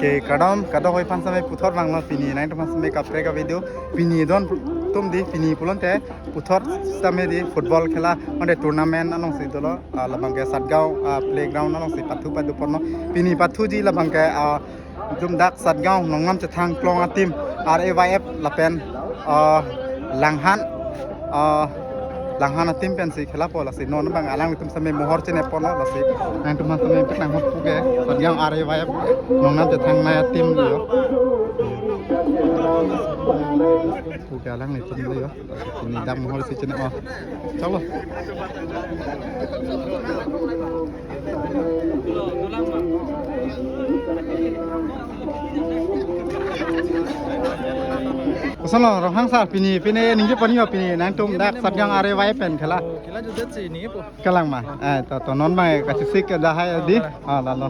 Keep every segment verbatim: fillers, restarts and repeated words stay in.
Eh, kardom, kardom oi aphan sitame puthot vanglo pini nangtum aphan sitame kaprek a-video pini don tum di pini pulote puthot sitame di football khela mate tournament alongsi dolo, ah, labang ke Satgaon, ah, playground alongsi pathu padu ponlo. Pini pathuji labang ke, ah, jum dak Satgaon Nongnam Chethang Klong a-team R A Y F lapen, ah, Langhan, ah, Langhan a-team pensi khelapo, lasi non abang alanglitum sitame mohor chine ponlo, lasi nangtum aphan sitame pek nang hot puke Satgaon R A Y F Nongnam Chethang nai a-team lo. Puke alanglitum lo. Pini dak mohor si chine, oh. Chalo. Kosonlo Ronghang sir, pini, pini ningje pon yo, pini nangtum dak Satgaon R A Y F pen khela. Khela jutdet si ningjepo. Kalang ma. Eh, to, to non ma kachesik ke dahai di. Ah, lalo.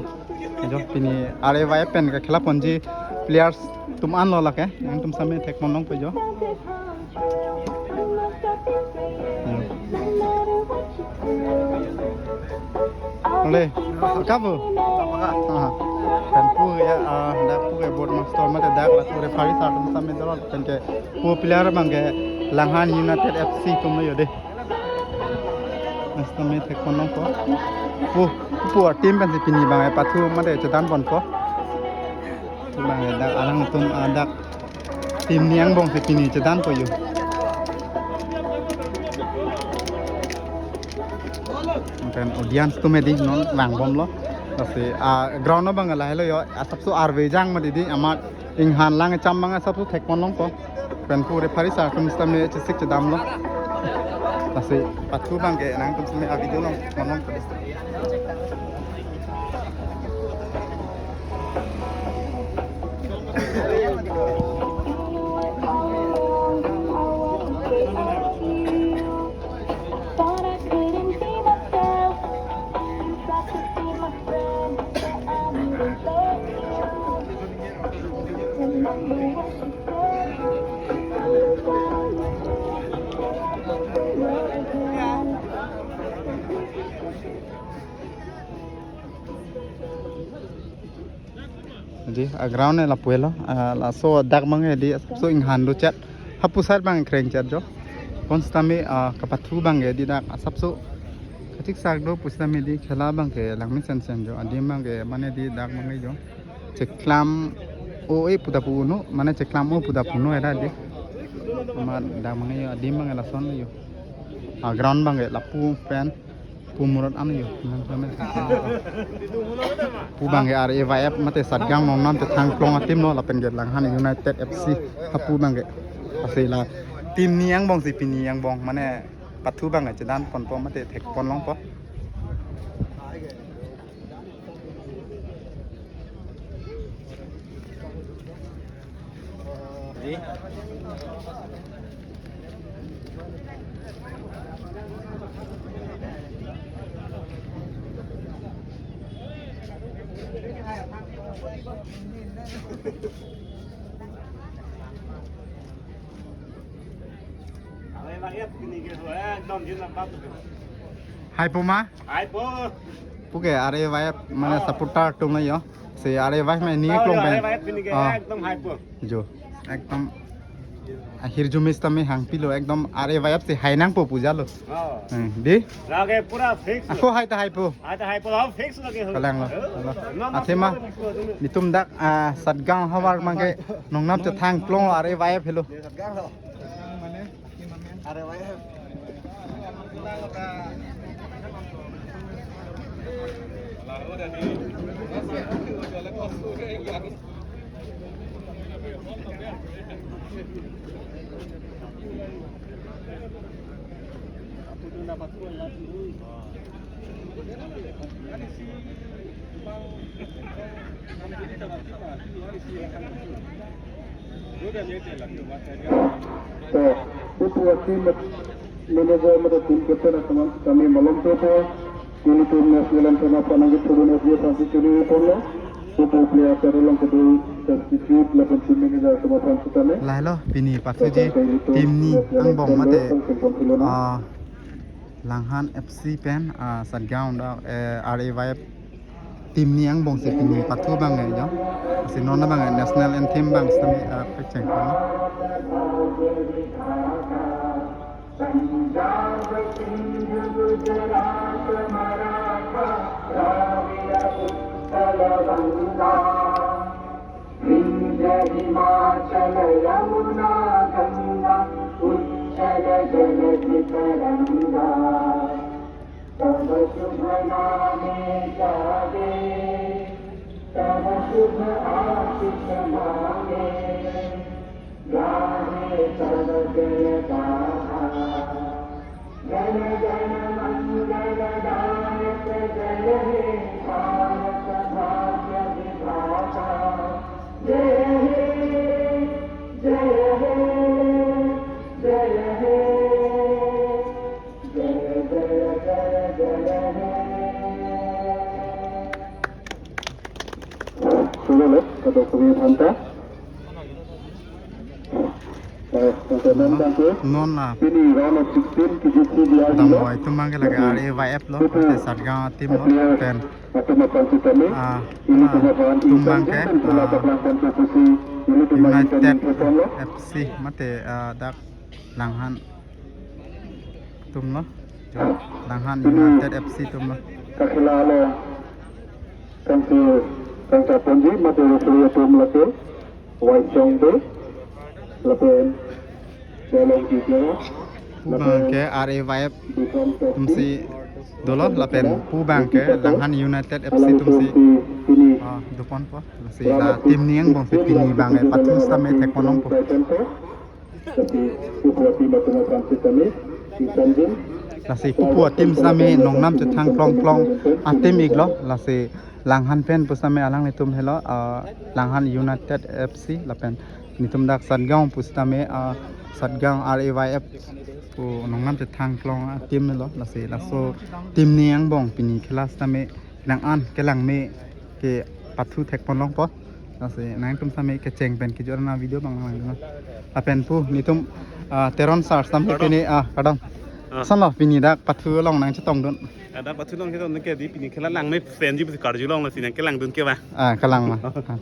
Jo pini R A Y F pen kekhela ponji players atum anlo lake. Nangtum sitame thek pon longpo jo. Hmm. Ole, kapu? Aha. Pen pu ya, ah, dak pu ke board master mate dak laso referee sir atum sitame dolo, pen ke pu player abang ke Langhan United F C atum lo yo de. Sitame thek pon longpo. Pu, pu a-team pensi pini abang pathu mate chedan ponpo. Abang dak alangtum, ah, dak team ni angbong si pini chedanpo yo. Pen audience atum di non vangbomlo. Lasi, ah, ground abang lahelo yo, asapso arve jang mati di amat inghan lang cham abang asapso thek pon longpo. Pen pu referee sir atum sitame chesik chedamlo. Lasi pathu abang ke nangtum sitame a-video long pon longpo. Di, ah, ground ke lapu helo, ah, laso dak abang ke di asapso inghan do chet. Hapu side abang kreng chet jo. Kon sitame, ah, kapathu abang ke di dak asapso kachiksak do pu sitame di khela abang ke langme sensen jo. Adim abang ke mane di dak abang ke jo. Cheklam o-e pu ta pu no, mane cheklam o pu ta pu no era di. Ama dak abang ke jo, adim abang ke lason jo. Ah, ground abang ke lapu pen. Pu murot ano yo, nang kami. Pu abang ke R A Y F mate Satgaon Nongnam Chethang Klong a-team lo, lapen ke Langhan United F C hapu abang ke. Lasi la team ni angbong si pini angbong mane pathu abang ke chedan ponpo mate thek pon longpo. Haipo ma? Haipo. Puke R A Y F mane supporter atum lo yo. Si R A Y F mane ni klong pen. R A Y F pini ke ekdom haipo. Jo. Ekdom ahirjume sitame hangpilo, ekdom R A Y F si hai nangpo pu jalo. Oh. Hmm, di? Lake pura fix. Ako hai ta haipo. Hai ta haipo, oh, fix lake ho. Kalang lo. Athema, netum dak, ah, Satgaon havar abang ke Nongnam Chethang Klong R A Y F helo. To, pu pu a-team manager mate team captain atum aphan kami malom topo. Pini team national anthem aphan nangkethurun F D F aphan si chini ponlo. Pu pu player along kedo substitute lapen team manager atum aphan sitame. Lahelo pini pathuji team ni angbong mate, ah, Langhan F C pen, ah, Satgaon dak, eh, R A Y F team ni angbong si pini pathu abang eh, jo. Si non abang eh, national anthem abang sitame, ah, pekcheng ko. Sudah, kadokave aphanta. Eh, non la pini round of sixteen kejutji dam lo. Oi, atum abang ke lake R A Y F lo, mate Satgaon team lo, pen atum aphan sitame, ah, atum abang ke, ah, United F C, mate, ah, dak Langhan atum lo. Jo, Langhan United F C atum lo. Kakhela lo. Kangsi, kangsi ponji mate referee atum lake Waisong Bey lapen Delong Tijero. Pu abang ke R A Y F atum si dolo lapen pu abang ke Langhan United F C atum si, ah, doponpo. Lasi la team ni angbong si pini abang eh pathu sitame thek ponlongpo. Lasi pupu ateam sitame nongnam chethang klong klong ateam iklo, lasi Langhan pen pu sitame alanglitum helo, ah, Langhan United F C lapen netum dak Satgaon pu sitame, ah, Satgaon R A Y F pu nongnam chethang klong ateam lo, lasi laso team ni angbong pini khela sitame nang an kelang me ke pathu thek ponlongpo. Lasi nangtum sitame kecheng pen kejut ra video abang lang. Lapen pu netum, ah, Teron sir sitame pini, ah, kadam. Ah. Kosonlo pini dak pathu along nangchetongdun? Ah, dak pathu along chetongdun ke di pini khela lang me penji pusi karjulong, lasi nangkelangdun ke ba? Ah, kelang ma. Ah.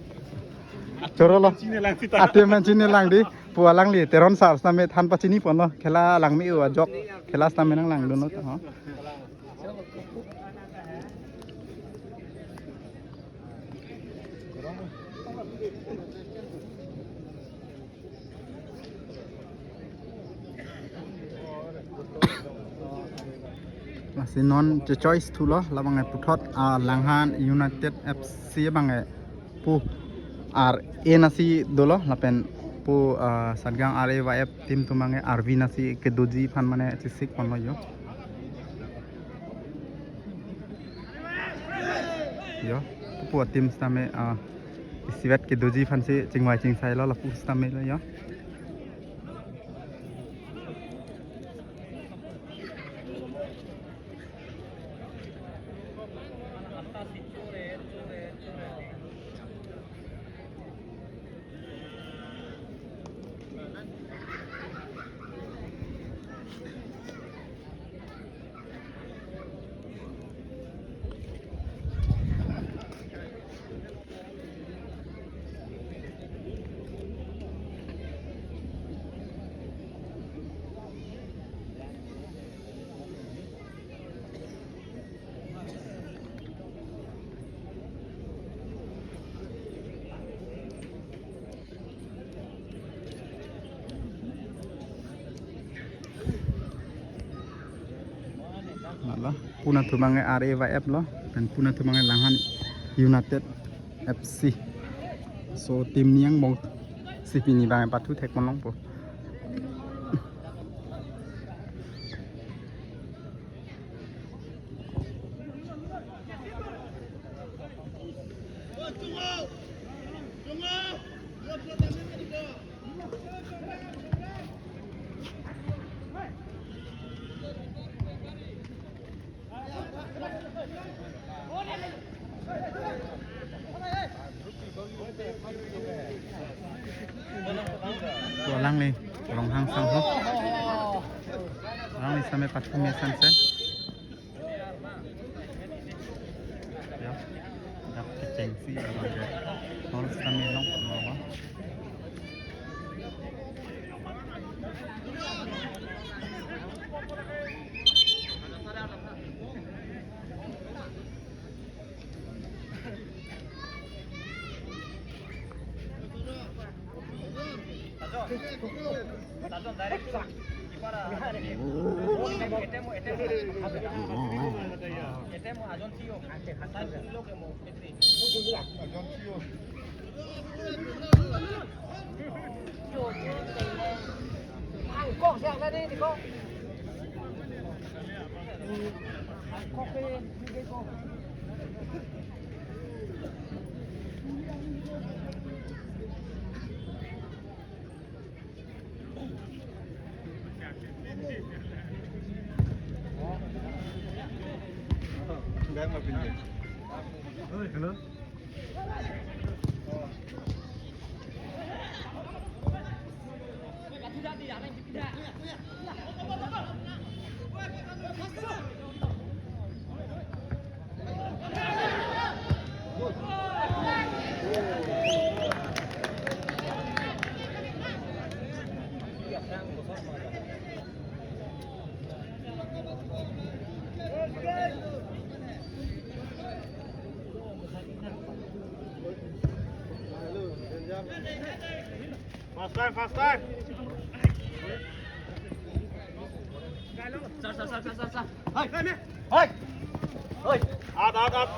Choro lo. Chini lang sita. Ateam man chini lang di. Pu alangli Teron sir sitame than pachini ponlo. Khela lang me u ajok. Khela sitame nanglangdunlo. Oh. Lasi non chechoice thulo, labang ke puthot, ah, Langhan United F C abang ke pu R A nasi dolo, lapen pu, ah, Satgaon R A Y F team atum abang ke R V nasi kedoji aphan mane chesik ponlo jo. Jo, pupu ateam sitame, ah, isivet kedoji aphan si chingvai chingsailo lapu sitame lo jo. Lalo, pu atum abang ke R A Y F lo, lapen pu atum abang ke Langhan United F C. So, team ni angbong si pini abang ke pathu thek ponlongpo. Pu alangli Ronghang sangho. Alangli sitame pathu me sangse. Ya. Hello. Fast time, fast time. Sir, sir, sir, sir, sir, sir. Hai. Hai. Hai. Out, out, out.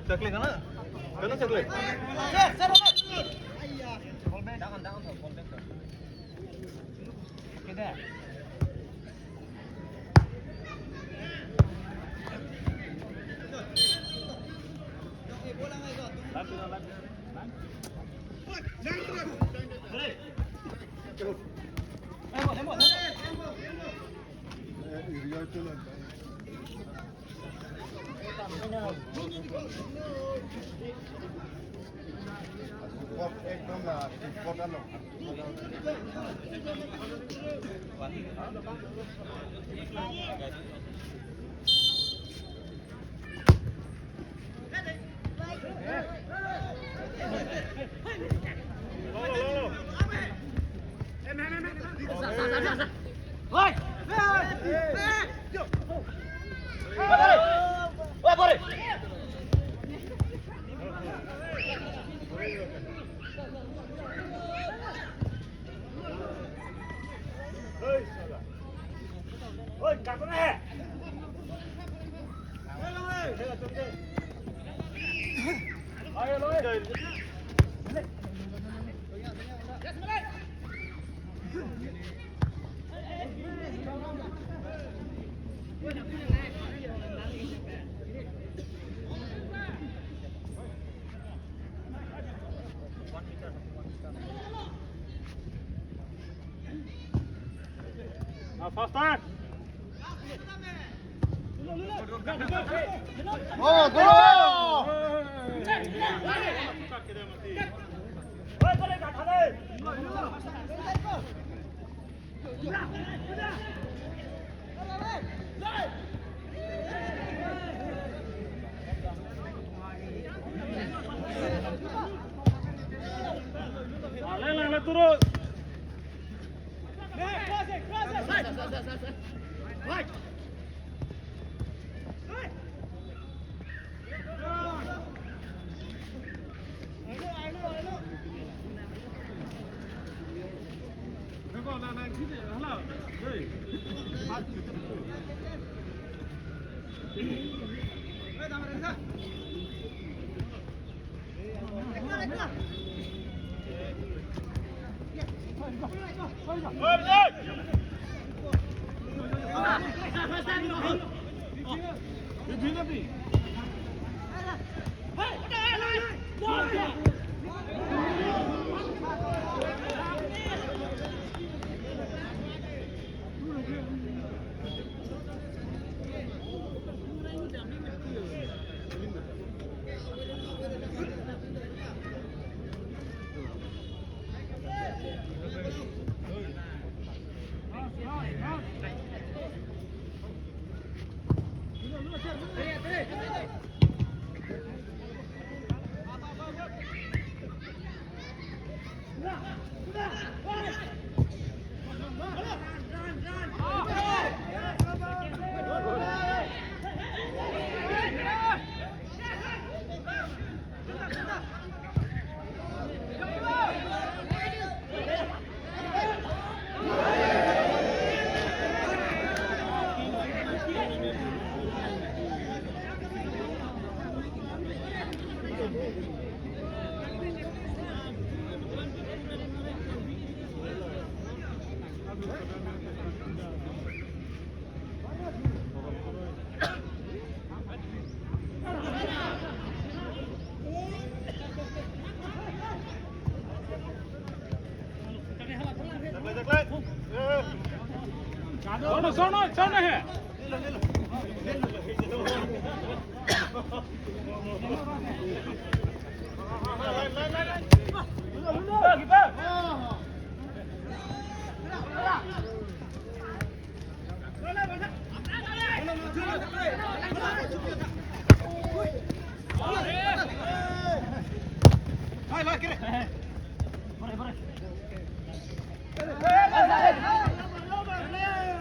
Chakle kana? Kana chakle? Sir, sir, sir. Dangan, dangan, sir. Ball back, sir. Now, faster. Oh, go! Lang, lang, lang, turun. सोनो, सोनो, सोनो है।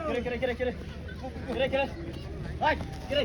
Kiri, kiri, kiri, kiri. Kiri, kiri. Hai, kiri.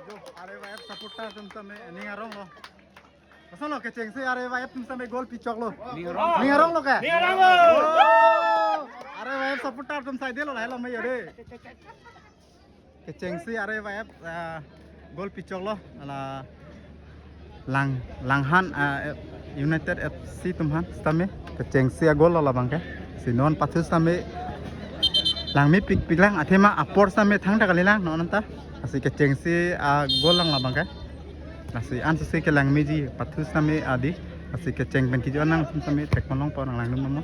Jo, R A Y F supporter atum tame ning aronglo. Kosonlo, kechengsi R A Y F atum tame goal pichoklo. Ning arong. Ning aronglo ke? Ning aronglo. Oh, R A Y F supporter atum saidelo lahelo me yore. Kechengsi R A Y F, ah, goal pichoklo. Ala Lang, Langhan, ah, United F C atum aphan sitame kechengsi a-goal lo labang ke. Si non pathu sitame langmepikpik lang, athema apor sitame thangta kalilang non anta. Lasi kechengsi a-goal lang labang ke. Lasi ansose kelangmeji pathu sitame adi. Lasi kecheng pen kejo-an nang sitame thekponlongpo, nang langdun mama.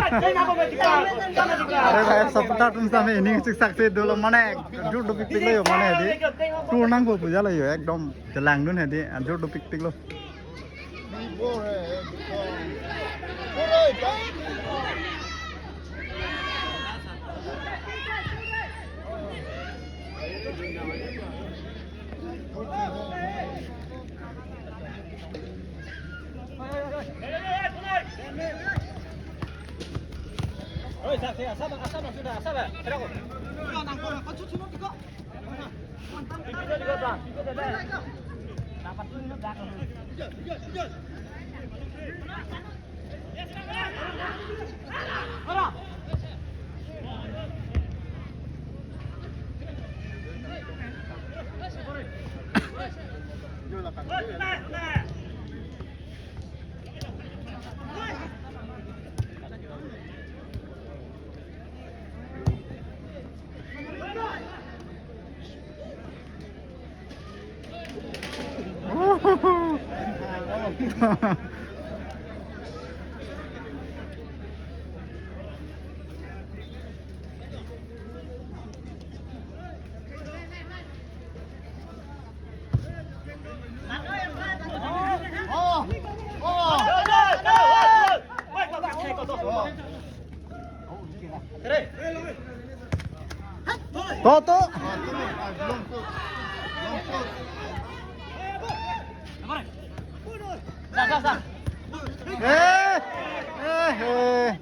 Are bhai, supporter atum same inning chik sak se dolo mane, jur dopikpiklo jo mane hedi. Tour nangpo pu jalo jo, ekdom chelangdun hedi, jur dopikpiklo. To, to. Eh, eh, eh.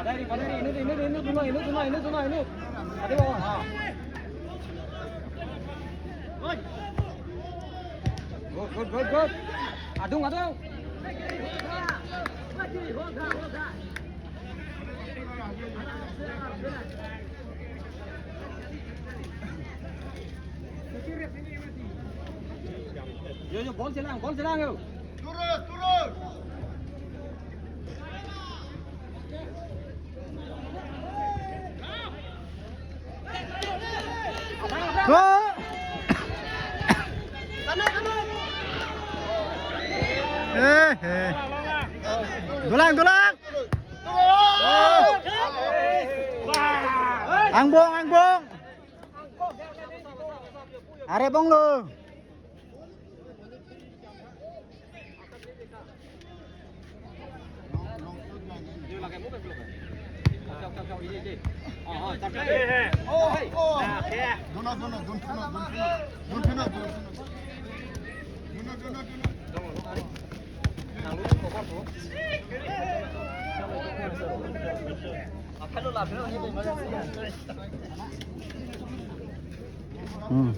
Padari, padari, inut, inut, inut, duna, inut, duna, inut, duna, inut. Ade, bawa. Good, good, good, good. Adung, adung. Yo, yo, ball chelang, ball chelang, yo. Turun, turun. Oh. Eh, eh. Dolang, dolang. Angbong, angbong. Are bonglo. Hmm.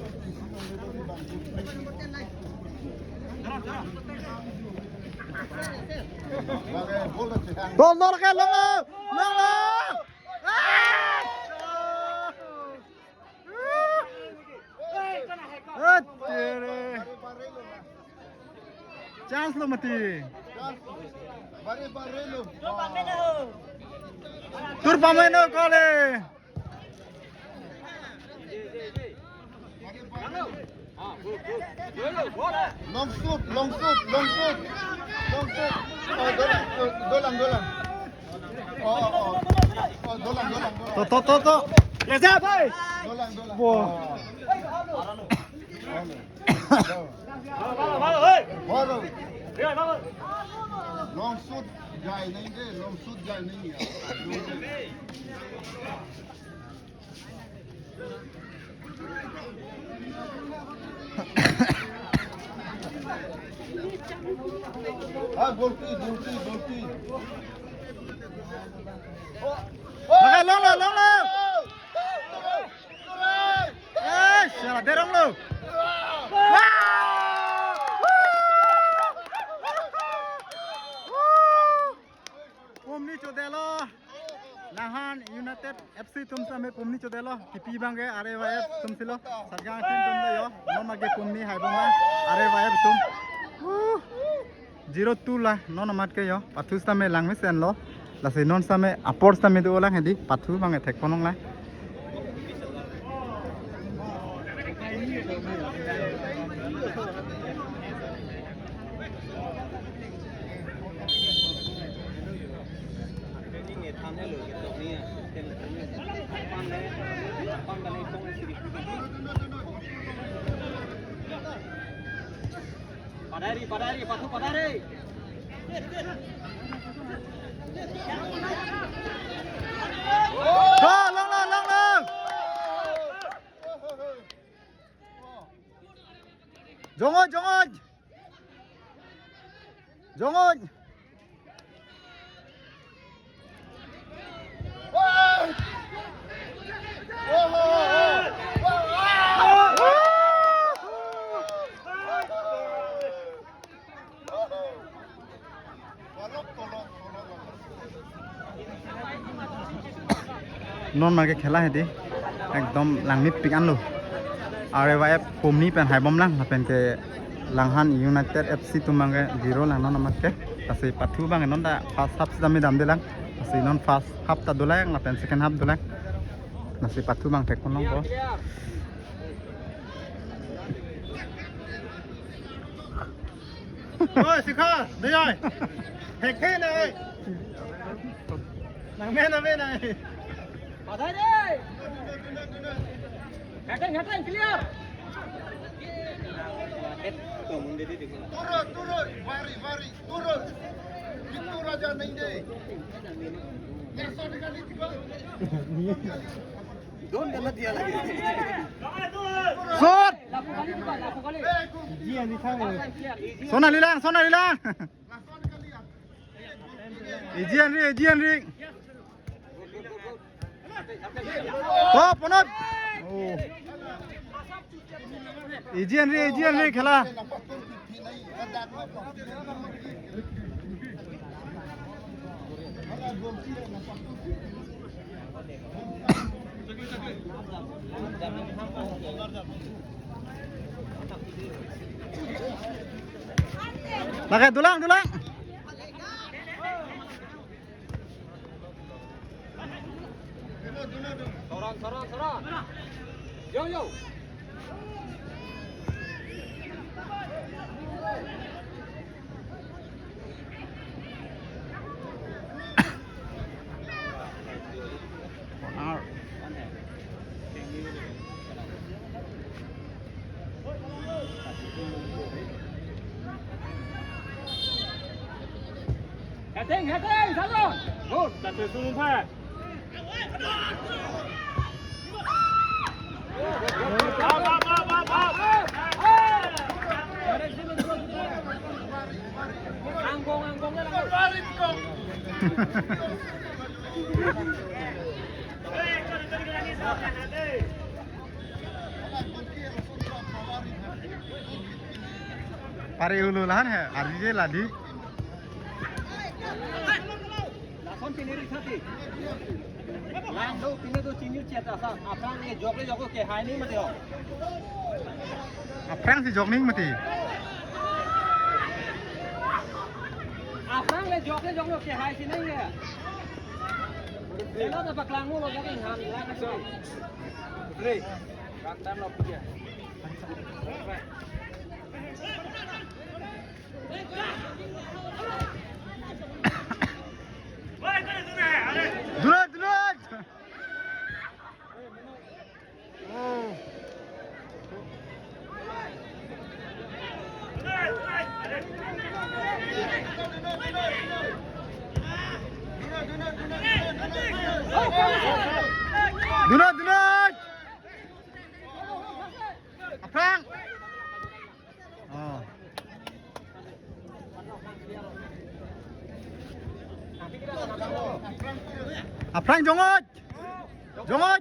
Dol, dol ke, longo, longo. Ah! Atere. Chance lo mati. Tur pameno kole. Long shoot, long shoot, long shoot. Long shoot. Oh, dolang, dolang. Oh, oh, oh. Oh, dolang, dolang, dolang. To, to, to, to. Yes, sir, bhai. Dolang, dolang. Wow. Oh. Bhalo. Long shoot jai nahi de, long shoot jai nahi hai. Ah, golki, golki, golki. Lake longlo, longlo. Eh, sala deronglo. Wah! Pumni chodelo. Langhan United F C atum sitame pumni chodelo. Kipi abang ke R A Y F atum silo. Satgaon team atum lo yo. Non mage pumni haibom ma R A Y F atum. Woo! Zero two la, non amat ke yo. Pathu sitame langmesenlo. Lasi non sitame apor sitame dolang hedi. Pathu abang e thekponlong la. Padari, padari, pathu padari. Go, long, long, long, long. Jongoj, jongoj. Jongoj. Non mage khela hedi. Ekdom langmepik anlo. R A Y F pumni pen haibomlang, lapen ke Langhan United F C atum abang ke zero lang non amat ke. Lasi pathu abang non ta first half sitame damdelang. Lasi non first half ta dolang, lapen second half dolang. Lasi pathu abang thekponlong ko. Oi, Sikha, dei ai. Hek he na ai. Nang men na men ai. Padai dei. Hateng, hateng, clear. Turun, turun, vari, vari, turun. Itu raja neng dei. Lason kali tiba. Don kena dia lagi. Shot! Lapu kali, Pak, lapu kali. Sona lilang, sona lilang. Eji Henry, Eji Henry. Top, ponot. Oh. Eji Henry, Eji Henry khela. Lake dolang, dolang. Soron, soron, soron. Yo, yo. Corner. Heading, heading, Salon. Good, that's a soon pass. Pari ulu lahan he, arje ladi. Lason pini ri thati. Lang do, pini do chini chet asa. Aphrang le jokle joklo kehai ni mati ho. Aphrangsi jokning mati. Aphrang le jokle joklo kehai si neng ya. Sela ta paklang mo lo jokle han lang so. Re. Kang tan lo puja. Dunot, dunot. Oh. Dunot, dunot. Aphrang. Oh. Aphrang jongoj. Jongoj.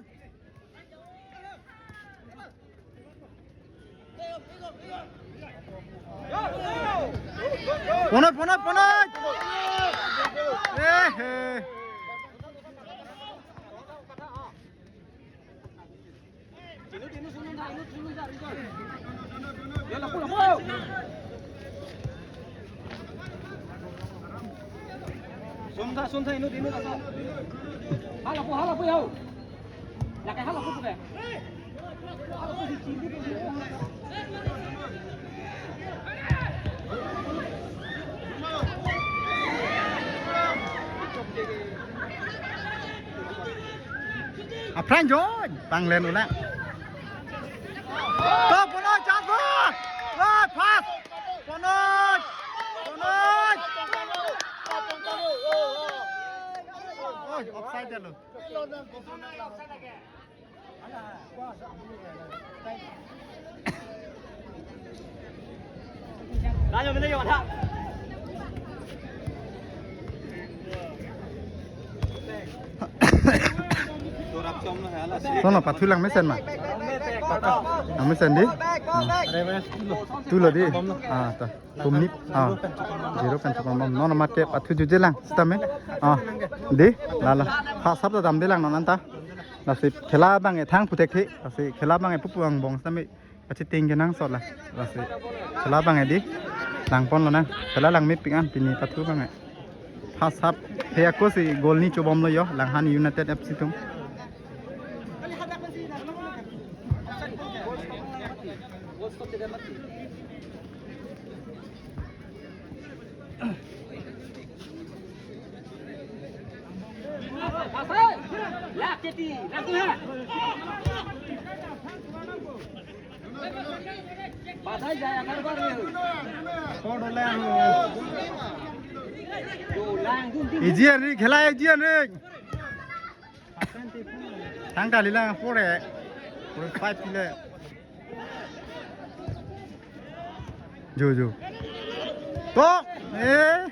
Ponoi, ponoi, ponoi. Eh, eh. Sumtha, sumtha, inut, inut, apa? Hala po, hala po, yau. Lake hala po, po, ke. Aphrang jongjon, panglen ulang. To, ponoi, chance. Wah, pass. Ponoi. Ponoi. Oi, offside lo. Sono pathu lang mesen ma. Lang mesen di. Tulo di. Ah, ta. Tumnip. Ah. Zero pen chokon bom. Non mat ke pathu juje lang. Sitame. Ah. Di. Lala. Phasap ta damde lang non anta. Lasi khela abang e thang puthekthe. Lasi khela abang e pupu angbong sitame. Achiting kenangsot la. Lasi khela abang e di. Langpon lo na. Khela langmepik an pini pathu abang e. Phasap he ako si goal ni chobom lo yo. Langhan United F C atum. Easy an ri, khela easy an ri. Thang kali lang four eh. Four five kile. Jo, jo. To, eh.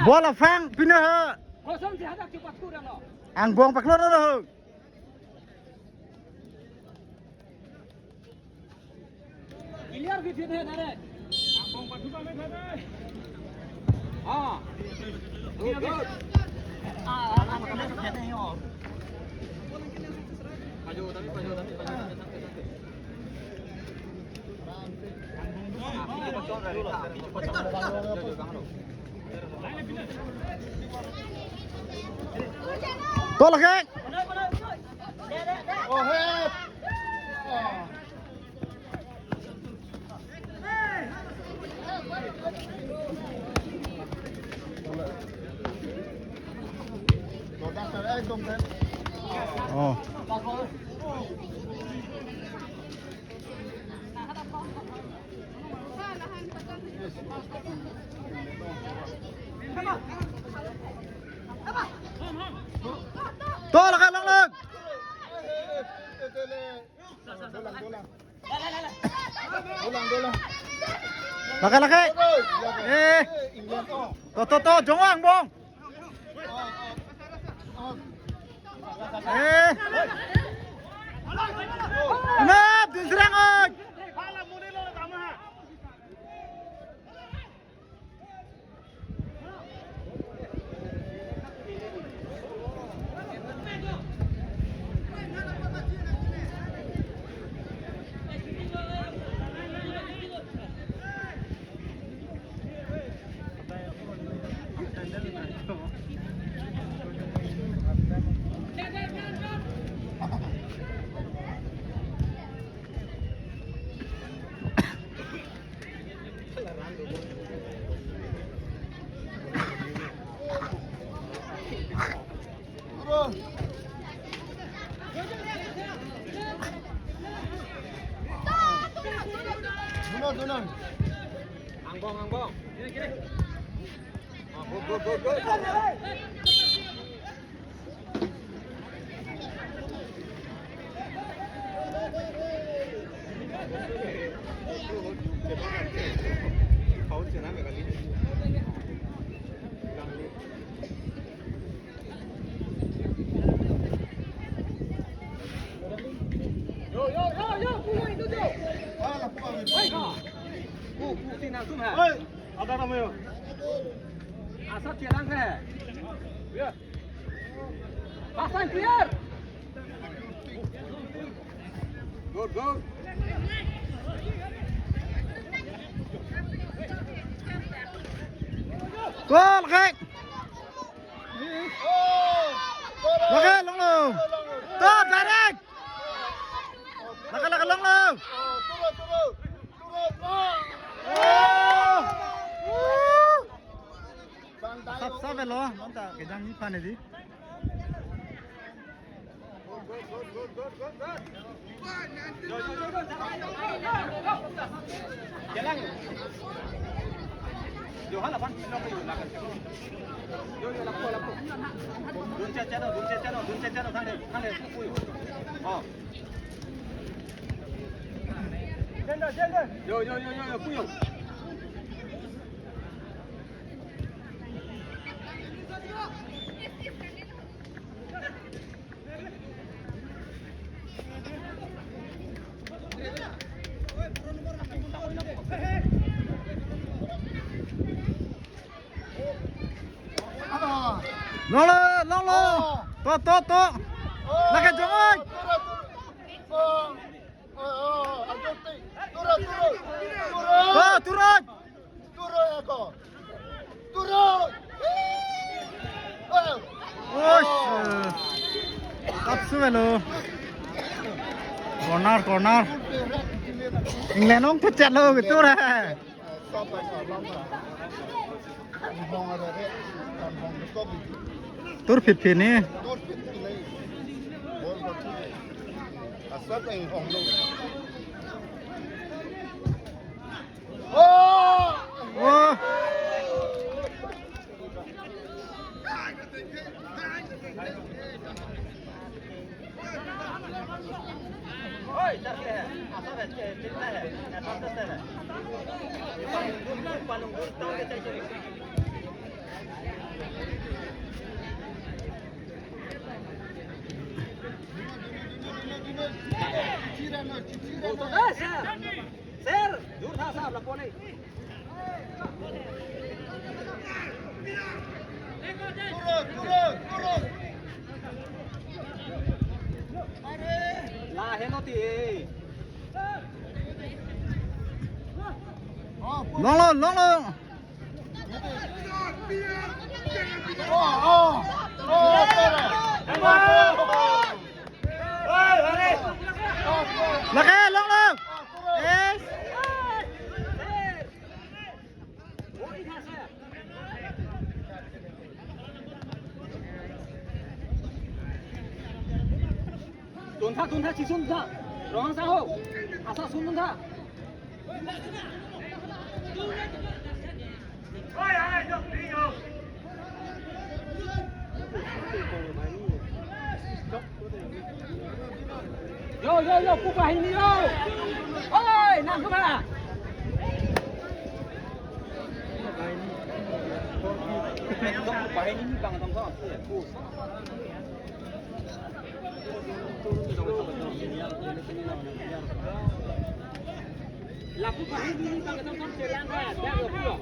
Ball aphrang pine ha. Angbong paklot lo. Clear with it, direct. Ah. Good, good. Tolak, eh. Oh. To, lake, lang, lang. Lake, lake. Eh. To, to, to, jongwang, bong. Eh. Anap, dinsrang, oi. Angbong, angbong. Oh, go, go, go, go. Hey, ada nama ya? Asap chelang ke. Ya. Pasang clear. Good, good. Gol, Kek. Lake, long, long. Top, direct. Lake, lake, long, long. Oh. Sap, sap lo, nonta kejang ni pan di. Jalan. Johan, lapan. Yo, yo, lapu, lapu. Dun cha cha no, dun cha cha no, dun cha cha no, thang de, thang de, puyo. Oh. Yo, yo, yo, yo, yo, puyo. Long lo, long lo. To, to, to. Lake jong oi. To, turun. Turun ako. Turun. Oi, eh, sap su velo. Corner, corner. England ong thut chat lo gitu ra. Tur phit phit ni. Oh! Sir, sir, dur tha sir, lapu nai. Lahenlo ti. Long lo, long lo. Lake, long lo. Yes. Dun tha, dun tha, chisun tha. Rohang sa ho. Asa sun dun tha. Yo, yo, yo, pu bahini yo. Oi, nang kemana? Pu bahini ni bang tong kong. Lapu bahini ni bang tong kong chelang ha, dia yo pu.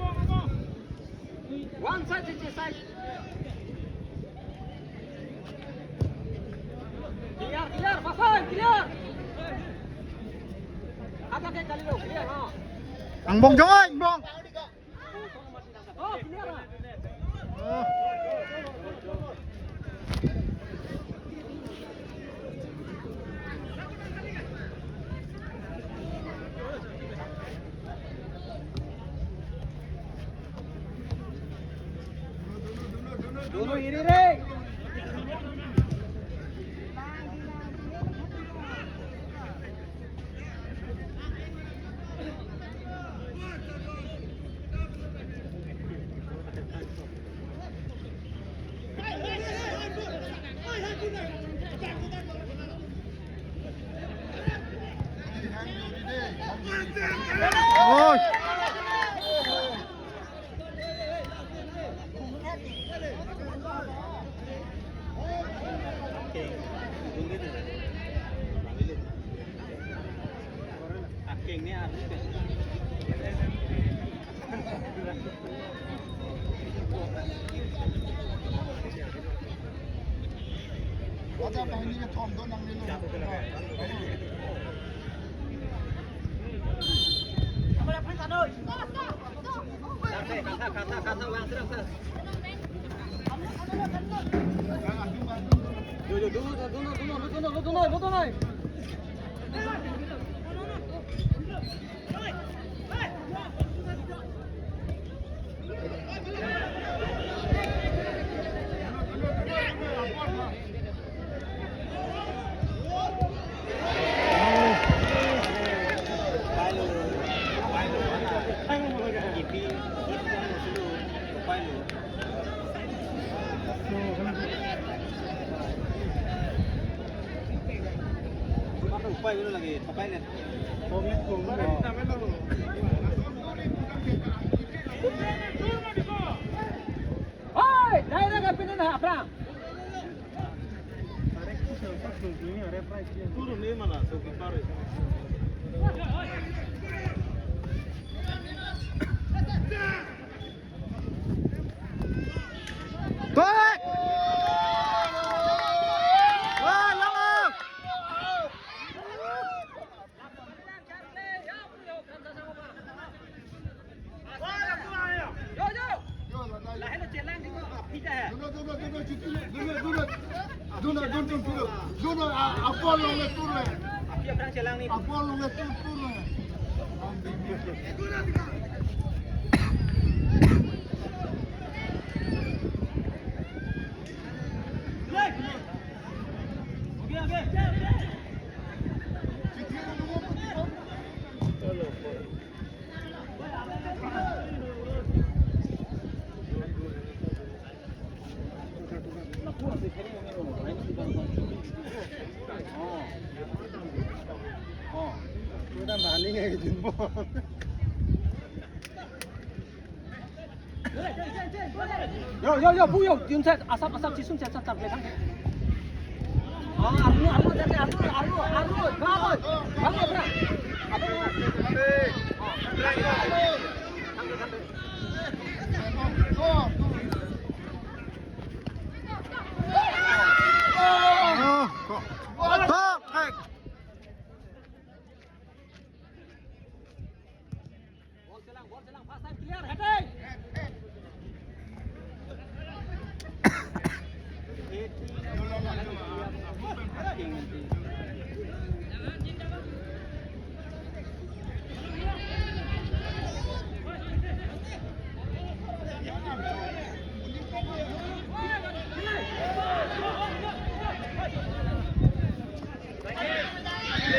One side, side, side. Clear, clear, pasang, clear. Agak ke kali lo, clear, ha. Angbong jong oi, angbong. Oh, clear, ha. Oh. Dulu ini, Rey. Oi, direct apin na, aphrang. Go ahead! Wah, long out! Duna, duna, duna, duna, duna, duna, duna, duna, duna, duna, duna, a, a ball long le tur le. A ball long le tur, tur le. Yo, yo, yo, bu yo, jun set, asap, asap, jisun set, set, set, set. Ah, arnu, arnu, set, arnu, arnu, arnu, arnu, arnu, arnu, arnu. Oh, kok. Kok, kok. Ball selang, ball selang, first time clear, heading.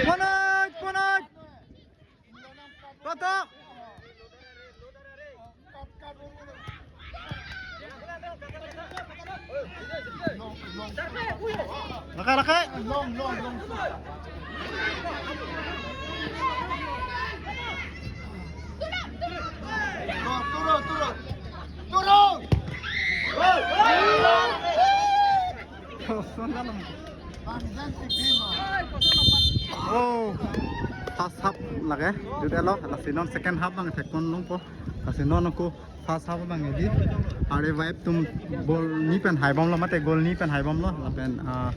Panat, panat. Patok. Laka, laka. Turun, turun. Turun. Kosonlo. Oh, first half lake jut-etlo, lasi non second half abang thekpon longpo, lasi non ako first half abang edi. R A Y F atum ball ni pen haibomlo mate goal ni pen haibomlo, lapen, ah,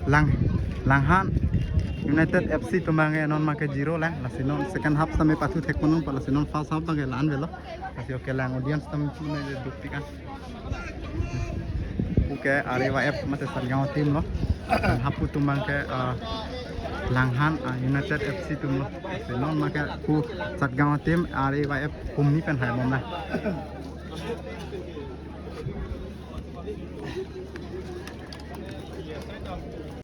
Lang, Langhan United F C atum abang non make zero lang, lasi non second half sami pathu thekpon longpo, lasi non first half abang la-an avelo. Lasi oke lang audience atum me dukpik an. Oke, R A Y F mate Satgaon team lo. Hapu atum abang ke, ah, Langhan, ah, United F C atum lo. Lasi non make pu Satgaon team R A Y F atum ni pen haibom na.